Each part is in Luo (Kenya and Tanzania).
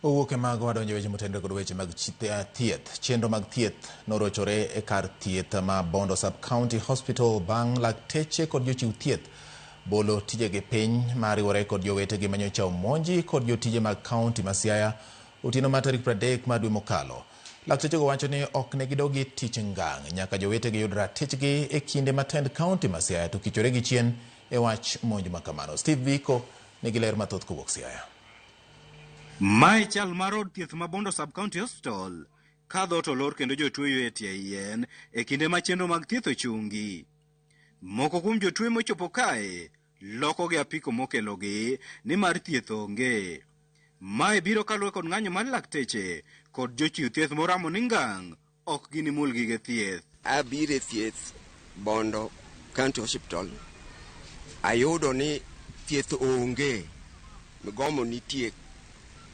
Owuok e mago wadonjo e weche motenore kod weche mag thieth. Chenro mag thieth norochore e kar thieth ma Bondo Sub-County Hospital bang' lakteche kod jochiw thieth bolo tijegi piny mariwore kod jowetegi manyocha omonji kod jotije mag kaunti ma Siaya otieno mar tarik 30 mar dwe mokalo. Laktechego wacho ni ok ne gidogi tich ngang' nyaka jowetegi yud ratichgi e kinde ma tend kaunti ma Siaya to kichore gi chien e wach monj ma kamano. Steve Biko nigi ler mathoth kowuok Siaya. Mae chal mar od thieth ma Bondo Sub-County Hospital ka dhoot olor kendo jotuo yweyo e tie yien e kinde ma chenro mag thieth ochungi. Moko kuom jotuo mochopo kae loko gi apiko mokelogi nimar thieth onge. Mae biro kaluwore kod ng'anyo mar lakteche kod jochiw thieth moramo ni ngang' ok ginimul gige thieth. Abiro e thieth Bondo County Hospital, ayudo ni thieth onge, migomo nitie,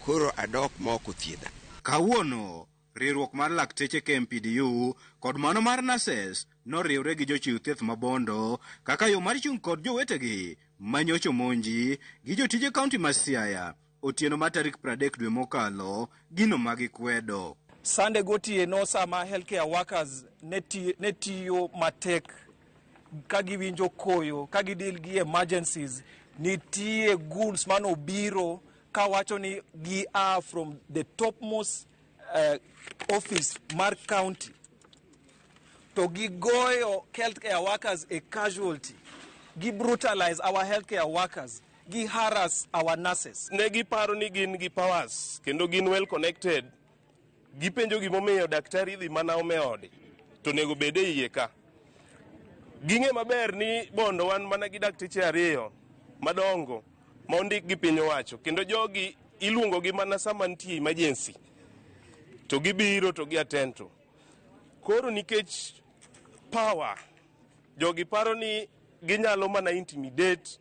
koro adok ma ok othiedha. Kawuono, riwruok mar lakteche KMPDU kod mano mar nurses noriwre gi jochiw thieth ma Bondo kaka yo mar chung' kod jowetegi manyocha omonji gi jotije kaunti ma Siaya otieno mar tarik 30 dwe mokalo, gino ma gikwedo. Sunday gotieno sama healthcare workers ne tiyo matek ka giwinjo koyo ka gideal gi emergencies, nitie goons manobiro kawacho ni gi are from the topmost office mar county to gigoyo healthcare workers a casualty, gi brutalize our healthcare workers, gi harass our nurses. Ne giparo ni gin gi powers kendo gin well connected. Gipenjo gimomiyo daktari dhi mana ome ode to onego bed e iye ka. Ging'e maber ni Bondo wan mana gi dakteche ariyo madongo ma ondik gi piny owacho kendo jogi iluongo gi mana sama nitie emergency to gibiro to gi attend to. Koro nikech power, jogi paro ni ginyalo mana intimidate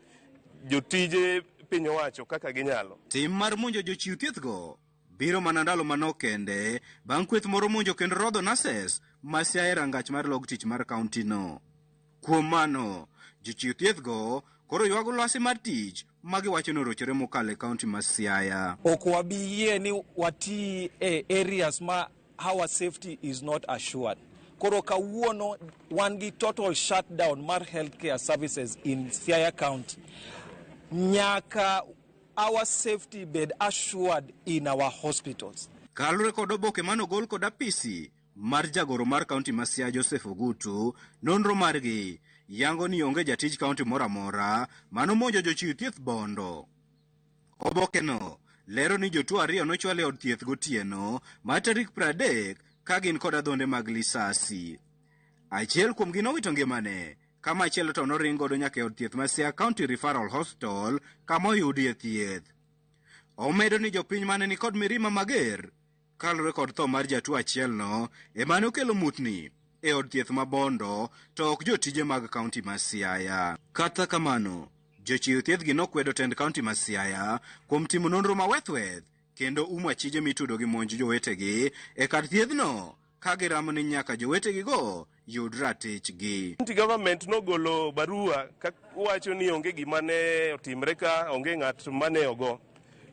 jotije piny owacho kaka ginyalo. Tim mar monjo jochiw thieth go biro mana ndalo manok kende bang' kweth moro monjo kendo rodho nurses ma Siaya e rangach mar log tich mar kaunti no. Kuom mano, jochiw thieth go koro ywago lwasi mar tich ma giwacho ni orochore mokalo e kaunti ma Siaya. Ok wabi yie ni wati e areas ma our safety is not assured. Koro kawuono wan gi total shutdown mar healthcare services in Siaya County. Nyaka our safety bed assured in our hospitals. Kaluwore kod oboke manogol kod apisi mar jagoro mar kaunti ma Siaya Joseph Ogutu, nonro margi yango ni onge jatij kaunti moro amora manomonjo jochiw thieth Bondo. Obokeno lero ni jotuo ariyo nochwal e od thieth gotieno mar tarik 30 ka gin kod adhonde mag lisasi. Achiel kuomgi nowito ngimane ka machielo to noring godo nyaka e od thieth ma Siaya County Referral Hospital kama oyudie thieth. Omedo ni jopiny mane ni kod mirima mager kaluwore kod tho mar jatuo achielno ema nokelo mutni e od thieth ma Bondo to ok jotije mag kaunti ma Siaya. Kata kamano, jochiw thieth gi nokwedo tend kaunti ma Siaya kuom timo nonro mawethweth kendo umo achije mitudo gi monj jowetegi e kar thiethno ka giramo ni nyaka jowetegigo yud ratichgi. County government nogolo barua ka wacho ni onge gima ne otimre ka, onge ng'at mane ogo.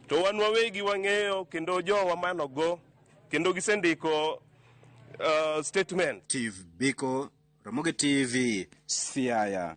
To wan wawegi wang'eyo kendo jowa manogo kendo gisendiko statement. Steve Biko, Ramogi TV, Siaya.